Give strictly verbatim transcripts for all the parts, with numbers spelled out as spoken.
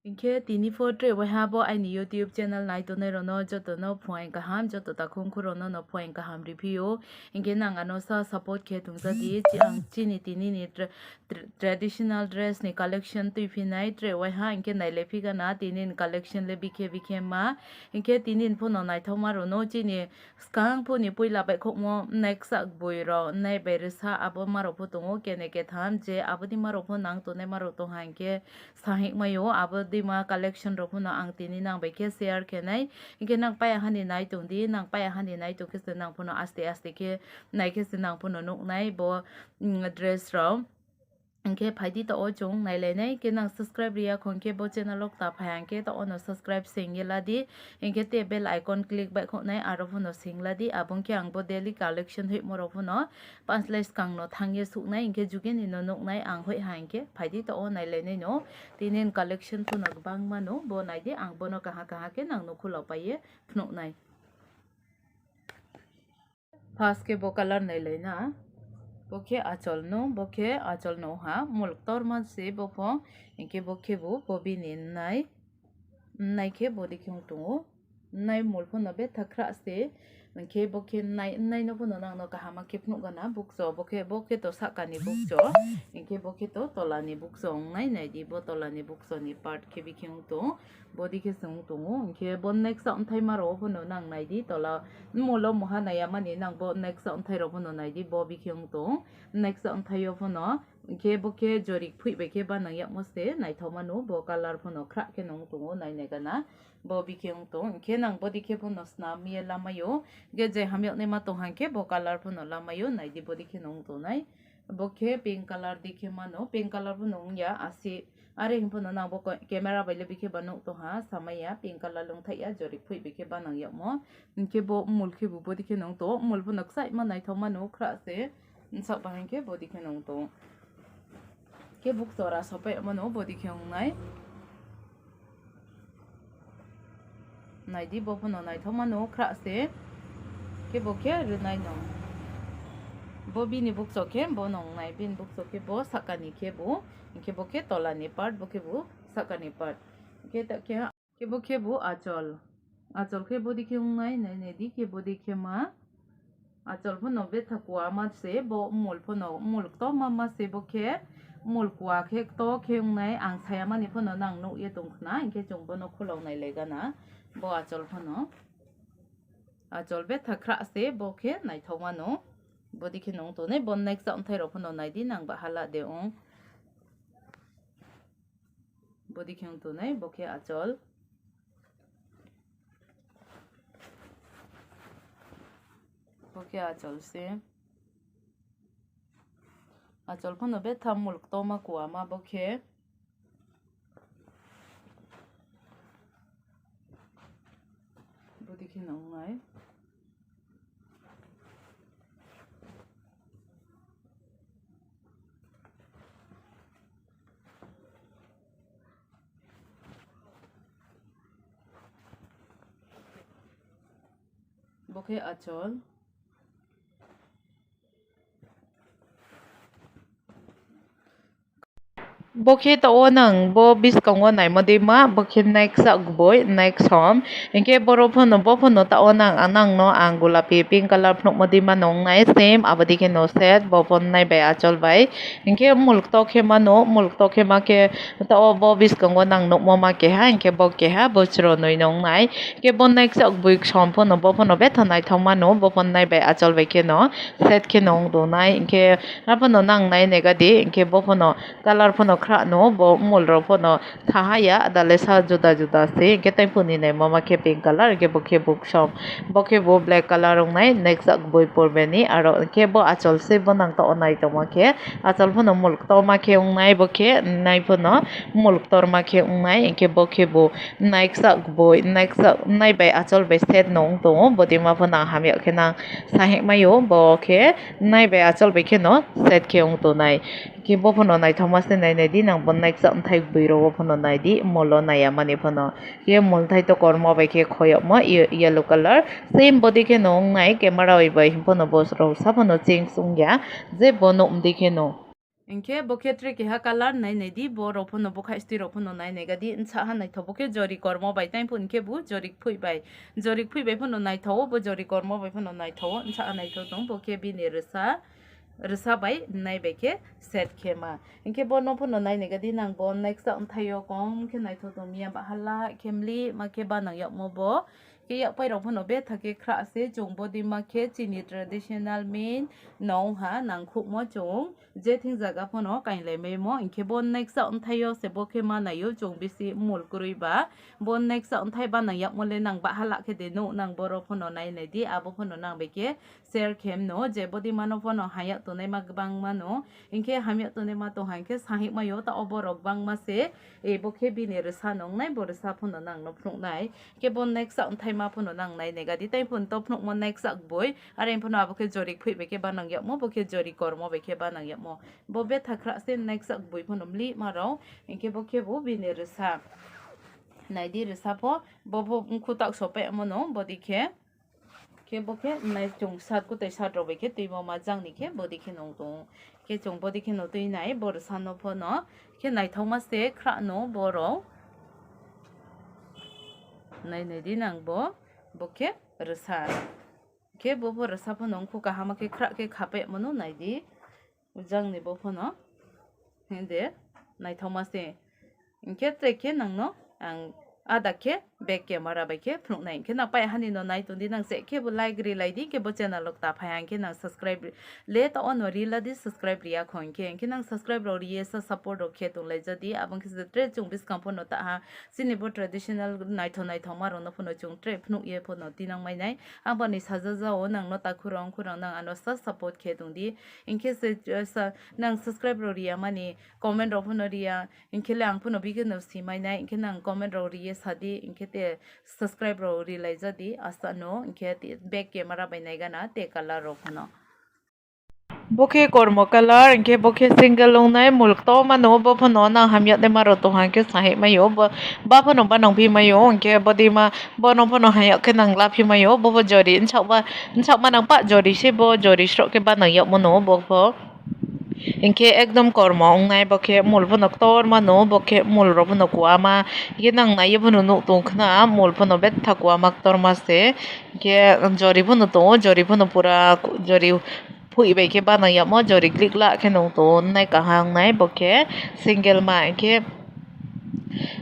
Hing khe tini pho tre waiha bo aini YouTube channel nai tongnai rao no joto no phuaing kaham, joto takhu mkhu rao no no phuaing kaham riphi ou. Hing khe nang ano sa support khe tongja di, ang chini tini ni tra-, tra-, traditional dress ni collection tuiphi nai tre waiha, hing khe nailaiphi gana tini ni collection le bikhe bikhe ma. Hing khe tini ni pho no naithaoma rao no chini skang pho ni poila baihkhouhmo nai kchak boi rao nai bai resa abo ma rao pho tong ou, kene ketham je abo dei ma rao pho nang tongnai ma rao tong ha hing khe sahingmai ou, abo dei ma collection rao pho no ang tini nang bai khe share khe nai. Hing khe nang paiha ni nai tong di, nang paiha ni nai tong khe se nang pho no aste aste khe nai khe se nang pho no nuh nai bo, mm, dress rao. Hing khe phai di taoh wo chung nailai nai. Hing khe nang subscribe ri ya khong khe bo channel wo kta phai ha hing khe taoh wo no subscribe seng ye la di. Hing khe te bell icon click baihkhouh nai, aro pho no seng la di. Abo ong khe ang bo daily collection hoihmo rao pho no panslai skang no thanng ye suh nai, hing khe juge ni no nuh nai ang hoih ha hing khe phai di taoh wo nailai nai no. Tini ni collection pho no gbangma no, bo nai di, ang bo no kaha kaha khe nang no khulau pai ye phnuh nai. First khe bo colour nailai na. Bo khe achol no, bo khe achol no ha, mul ktorma se bo pho, hing khe bo khebu bo bini nai, nai khe bo dei khe ong tong ou. Nai mul pho no betha khrah se, hing khe bo khe nai, nai no pho no nang no kaham khe phnuh gana bukcho, bo khe, bo khe to sahka ni bukcho, hing khe bo khe to tola ni bukcho ong nai, nai di bo tola ni bukcho ni part khe bikhe ong tong ou. Bo dei khe se ong tong ou, hing khe bo next a bthai ma rao pho no nang nai di, tola mul wo muha nai ya mani nang bo next a bthai rao pho no nai di, bo bikhe ong tong ou. Next a bthai yo pho no, hing khe bo khe jori kphoih bai khe banang yagmo se naithaoma no, bo colour pho no khrah khe no ong tong ou, nai nai gana. Bo bikhe ong tong, hing khe nang bo dei khe pho no snam ye lamai ou, hing khe je hamyag naima tong ha hing khe bo colour pho no lamai ou, nai di bo dei khe no ong tong nai. Bo khe pink colour dei khe ma no, pink colour pho no ong ya, asi, are hing pho no nang bo ko-, camera bai le bikhe ba nuh tong ha, samai ya, pink colour le ongthaih ya, jori kphoih bai khe banang yagmo. Hing khe bo mul khebu bo dei khe no ong tong ou, mul pho no kchaihma naithaoma no khrah se, bsaoh ba hing khe bo dei khe no ong tong ou. Khe bukcho ra sopai yagmo no bo dei khe ong nai. Nai di bo pho no naithaoma no khrah se. Khe bo khe rwnai no. Bo bini bukcho khe bo no ong nai, bini bukcho khe bo sahka ni khebu, hing khe bo khe tola ni part, bo khebu sahka ni part. Khe ta khe ha, khe bo khebu achol. Achol khe bo dei khe ong nai, nai nai di khe bo dei khe ma. Achol pho no betha kuama se, bo mul pho no, mul ktorma ma se bo khe, mul kua khe kto khe ong nai, ang sa ya mani pho no nang nuh ye tong khna, hing khe chung bo no khulau nailai gana, bo achol pho no. Achol betha khrah se, bo khe naithaoma no, bo dei khe no ong tong nai, bo next a bthai rao pho no nai di, nang ba hala de ong. Bo dei khe ong tong nai, bo khe achol. Bo khe achol se. Achol pho no betha mul ktorma kuama bo khe. Bo dei khe no ong nai. Bo khe achol. Bo khe taoh wo nang bo buskang wo naimo dei ma, bo khe nai kchak gboi, nai ksom. Hing khe boro pho no, bo pho no taoh wo nang, nang no ang gulapi pink colour phnuhmo dei ma nung nai, same abo dei khe no set, bo pho nai bai achol bai. Hing khe mul kto khe ma no, mul kto khe ma khe taoh wo bo buskang wo nang nuhmo ma keha, hing khe bo keha, bo chronoi nung nai. Hing khe bo nai kchak gboi ksom pho no, bo pho no betha naithaoma no, bo pho nai bai achol bai khe no set khe no ong tong nai. Hing khe arpho no nang nai nai ga di, hing khe bo pho no colour pho no khrah no, bo mul rao pho no thaha ya, ada le sa juda juda se, hing khe taiphuh ni naimo ma khe pink colour, hing khe bo khe bo ksom, bo khe bo black colour ong nai, nai kchak gboi purbe ni, aro hing khe bo achol se bo nang taoh wo nai tongma khe, achol pho no mul ktorma khe ong nai, bo khe nai pho no mul ktorma khe ong nai, hing khe bo khe bo nai kchak gboi, nai kchak, nai bai achol bai set no ong tong ou, bo dei ma pho nang hamya khe nang sahingmai ou, bo khe nai bai achol bai khe no set khe ong tong nai. Khe bo pho no naithaoma se nai nai di, nang bo nai kchak bthai gboi rao wo pho no nai di, mul wo nai ya mani pho no. Khe mul thai to kormo bai khe khoyagmo ye-, yellow colour. Same bo dei khe no ong nai, camera bai hing pho no bo rao sa pho no change ong ya, je bo nuh mdei khe no. Hing khe bo khe tre keha colour nai nai di, bo rao pho no, bo khaihstui rao pho no nai nai ga di, bsa ha naithao. Bo khe jori kormo bai, tei pho hing khe bo jori kphoih bai. Jori kphoih bai pho no naithao, bo jori kormo bai pho no naithao, bsa ha naithao tong. Bo khe bini rsa, rsa bai nai bai khe set khe ma. Hing khe bo no pho no nai nai ga di, nang bo next bthai yo kom khe naithao tong mi ya, bahala khe mlihma khe banang yagmo bo. Khe yakpai rao pho no betha khe khrah se, chung bodei ma khe chini traditional main nong ha nangkhouhmo chung. Je thing zaga pho no kainglaimai mo, hing khe bo next bthai yo se bo khe manai ou chung bisi mul kroi ba. Bo next bthai banang yagmo le nang bahala khe de nuh nang, boro pho no nai nai di, abo pho no nang bai khe share khe mano, je bodei ma no pho no hamya tongnaima gbangma no. Hing khe hamya tongnaima tong ha hing khe sahihmai ou, taoh wo borao gbangma se, e, bo khe bini rsa no ong nai, bo rsa pho no nang no phnuh nai. Khe bo next bthai ma pho no nang nai nai ga di, tei pho no to phnuhmo next gboi, are pho no abo khe jori kphoih bai khe banang yagmo, bo khe jori kormo bai khe banang yagmo. Bo betha khrah se next gboi pho no mlihma rao, hing khe bo khe bo bini rsa. Nai di rsa pho, bo pho mkhu taoh sopaimo no, bodei khe. Khe bo khe nai chung sat kutai sat rao bai khe tuimo ma jang ni khe bodei khe nung tong. Khe chung bodei khe no tui nai, bo rsa no pho no. Khe naithaoma se khrah no boro. Nai nai di nang bo, bo khe rsa. Khe bo pho rsa pho no ongkhu kaham khe khrah khe khapaimo no nai di. Jang ni bo pho no. Hing de, naithaoma se. Hing khe tre khe nang no ang ada khe back camera bai khe phnuh nai. Hing khe nang pai ha ni no nai tong di, nang se khe bo like ri lai di, hing khe bo channel wo kta phai ha, hing khe nang subscribe le taoh wo no ri la di, subscribe ri ya kho hing khe, hing khe nang subscribe rao ri ye sa support rao khe tonglai ja di, abo ong khe se tre chung buskang pho no ta ha, chini bo traditional naithao naithaoma rao no pho no chung tre phnuh ye pho no tinang mai nai. Ang bo ni sajaja wo nang no takhu rao, ongkhu rao nang ano sa support khe tong di, hing khe se, eh, sa, nang subscribe rao ri ya mani, comment rao pho no ri ya, hing khe le ang pho no bikhe no si mai nai, hing khe nang comment rao ri ye sa di, hing khe te subscribe rao ri lai ja di, asa no, hing khe te back camera bai nai gana, te colour rao pho no. Bo khe kormo colour, hing khe bo khe single ong nai, mul ktorma no, bo pho no nang hamya naima rao tong ha hing khe sahihmai ou, bo, ba pho no banang phi mai ou, hing khe bodei ma, bo no pho no hamya khe nang la phi mai ou, bo pho jori, bsaohma, bsaohma nang pah jori se, bo jori sroh khe banang yagmo no, bo pho. Hing khe ekdom kormo ong nai, bo khe mul pho no ktorma no, bo khe mul rao pho no kuama, hing khe nang nai ye pho no nuh tong khna, mul pho no betha kuama ktorma se, hing khe jori pho no tong ou, jori pho no pura, jori phoih bai khe banang yagmo, jori klikla khe nung tong ou, nai kaham nai, bo khe single ma, hing khe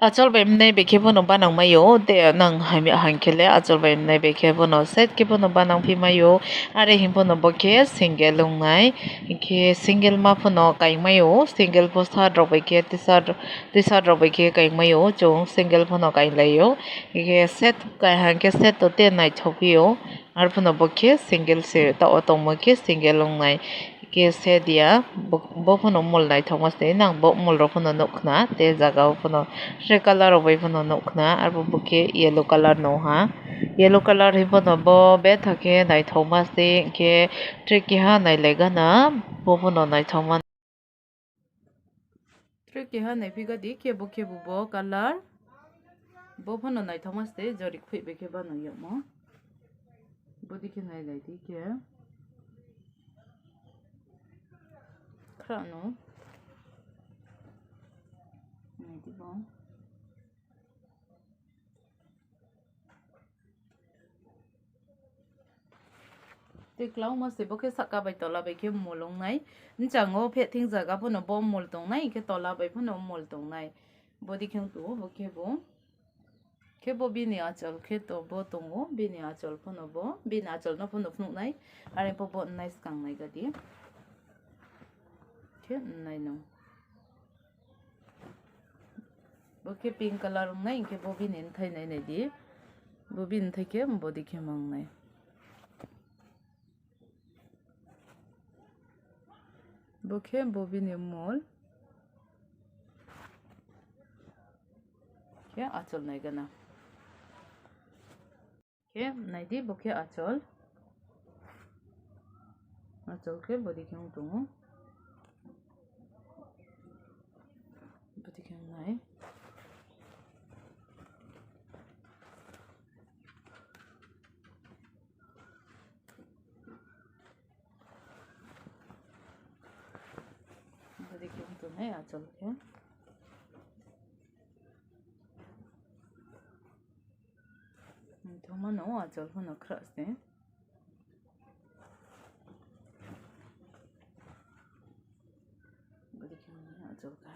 achol bai mnai bai khe pho no banang mai ou, te nang hamya hing khe le achol bai mnai bai khe pho no set khe pho no banang phi mai ou, are hing pho no bo khe single ong nai, hing khe single ma pho no kaing mai ou, single pho shirt rao bai khe, t-shirt, t-shirt rao bai khe kaing mai ou, chung single pho no kainglai ou, hing khe set kai ha hing khe set to te naithao phi ou, ar pho no bo khe single se, taoh wo tongmo khe single ong nai. Khe set ya, bo, bo pho no mul naithaoma se, nang bo mul rao pho no nuh khna, te zaga wo pho no, tre colour rao bai pho no nuh khna, arphuh bo khe yellow colour no ha. Yellow colour hing pho no bo betha khe naithaoma se, hing khe tre keha nailai gana, bo pho no naithaoma. Tre keha naiphi ga di, khe bo khe bo bo colour. Bo pho no naithaoma se, jori kphoih bai khe banang yagmo. Bodei khe nailai di khe. Khrah no. Nai di bo. Te klauma se bo khe sahka bai tola bai khe mul ong nai. Bchang wo pheh thing zaga pho no bo mul tong nai, hing khe tola bai pho no mul tong nai. Bodei khe ong tong ou, bo khe bo. Khe bo bini achol khe to bo tong ou, bini achol pho no bo, bini achol no pho no phnuh nai. Are pho bo nai skang nai ga di. Khe nai no. Bo khe pink colour ong nai, hing khe bo bini bthai nai nai di. Bo bini bthai khe bodei khe mang nai. Bo khe bo bini mol. Khe achol nai gana. Khe nai di, bo khe achol. Achol khe bodei khe ong tong ou. Bodei khe ong nai. Achol khe. Naithaoma no achol pho no khrah se. Bodei khe achol kha.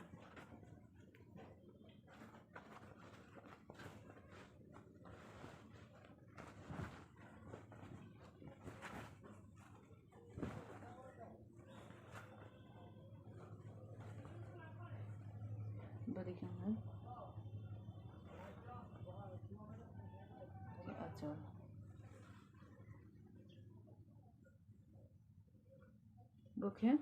Bodei khe achol. Bo khe.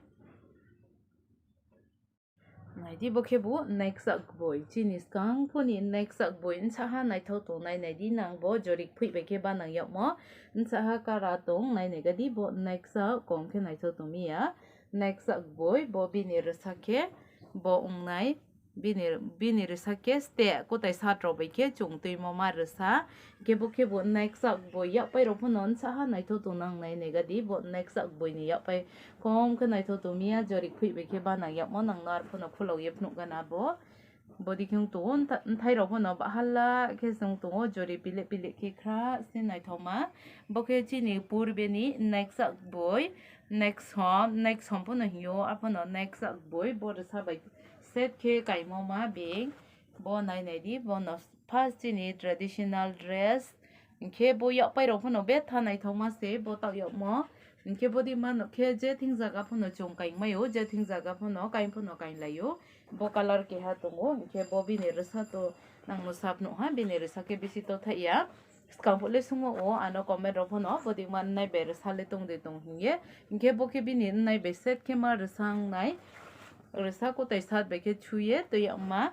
Nai di, bo khebu naikchak gboi. Chini skang pho ni naikchak gboi. Bsaha naithao tongnai, nai di nang bo jorik phoih bai khe banang yagmo. Bsaha kara tong nai nai ga di, bo naikchak kom khe naithao tong mi ya. Naikchak gboi, bo bini rsa khe, bo ong nai, bini, bini rsa khe steh kutai sat rao bai khe chung tuimo ma rsa. Khe bo khebu naikchak gboi, yakpai rao pho no bsaha naithao tongnang nai nai ga di, bo naikchak gboi ni yakpai kom khe naithao tong mi ya, jorik phoih bai khe banang yagmo, nang no arphuh no khulao ye phnuh gana bo. Bodei khe ong tong ou, bthai rao pho no bahala khe se ong tong ou, jori pilih pilih khe khrah se naithaoma. Bo khe chini purbe ni naikchak gboi, naiksom, naiksom pho no hing ou, apho no naikchak gboi, bo rsa bai set khe kaimo ma being, bo nai nai di, bo no first chini traditional dress, hing khe bo yakpai rao pho no betha naithaoma se, bo taoh yagmo. Hing khe bodei ma no khe je thing zaga pho no chung kaingmai ou, je thing zaga pho no kaing pho no kainglai ou. Bo colour keha tong ou, hing khe bo bini rsa to nang no sa phnuh ha, bini rsa khe bisi to thaih ya. Skang phuh le sungmo ou, ano comment rao pho no bodei ma nnai bai rsa le tong de tong hing ye. Hing khe bo khe bini nnai bai set khe ma rsa ong nai. Rsa kutai sat bai khe chu ye tui yagma.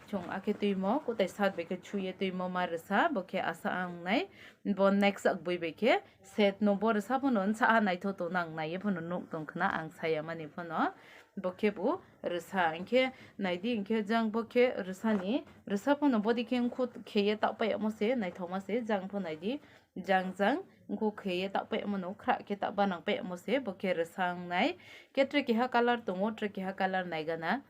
Chung akhe tuimo, kutai sat bai khe chu ye tuimo ma rsa, bo khe asa ang nai. Bo naikchak gboi bai khe set no bo rsa pho no bsaha naithao tongnang nai ye pho no nuh tong khna ang sa ya mani pho no. Bo khebu rsa, hing khe nai di, hing khe jang bo khe rsa ni, rsa pho no bodei khe ongkhu khe ye taohpai yagmo se, naithaoma se, jang pho nai di, jang jang ongkhu khe ye taohpai yagmo no, khrah khe taoh banang pai yagmo se, bo khe rsa ong nai. Khe tre keha colour tong ou, tre keha colour nai gana.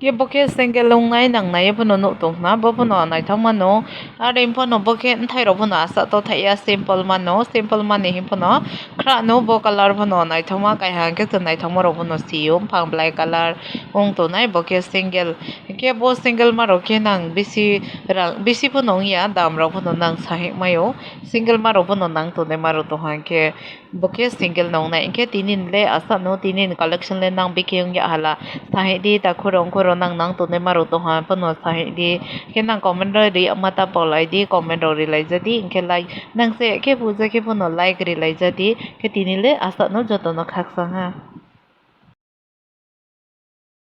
Khe bo khe single ong nai, nang nai ye pho no nuh tong khna, bo pho no naithaoma no. Are pho no bo khe bthai rao pho no asa to thaih ya, simple ma no, simple ma ni hing pho no. Khrah no bo colour pho no naithaoma, kaihang khe se naithaoma rao pho no si ou, mphang black colour ong tongnai, bo khe single. Khe bo single ma rao khe nang bisi rang, bisi pho no ong ya, dam rao pho no nang sahingmai ou. Single ma rao pho no nang tongnai ma rao tong ha, hing khe bo khe single no ong nai. Hing khe tini ni le asa no, tini ni collection le nang bikhe ong ya hala. Sahing di, takhu rao ongkhu rao nang nang tongnai ma rao tong ha pho no sahing di. Khe nang comment rao ri yagma ta palai di, comment rao rilai ja di, hing khe like, nang se khe phuja khe pho no like rilai ja di. Khe tini le asa no joto no khakchang ha.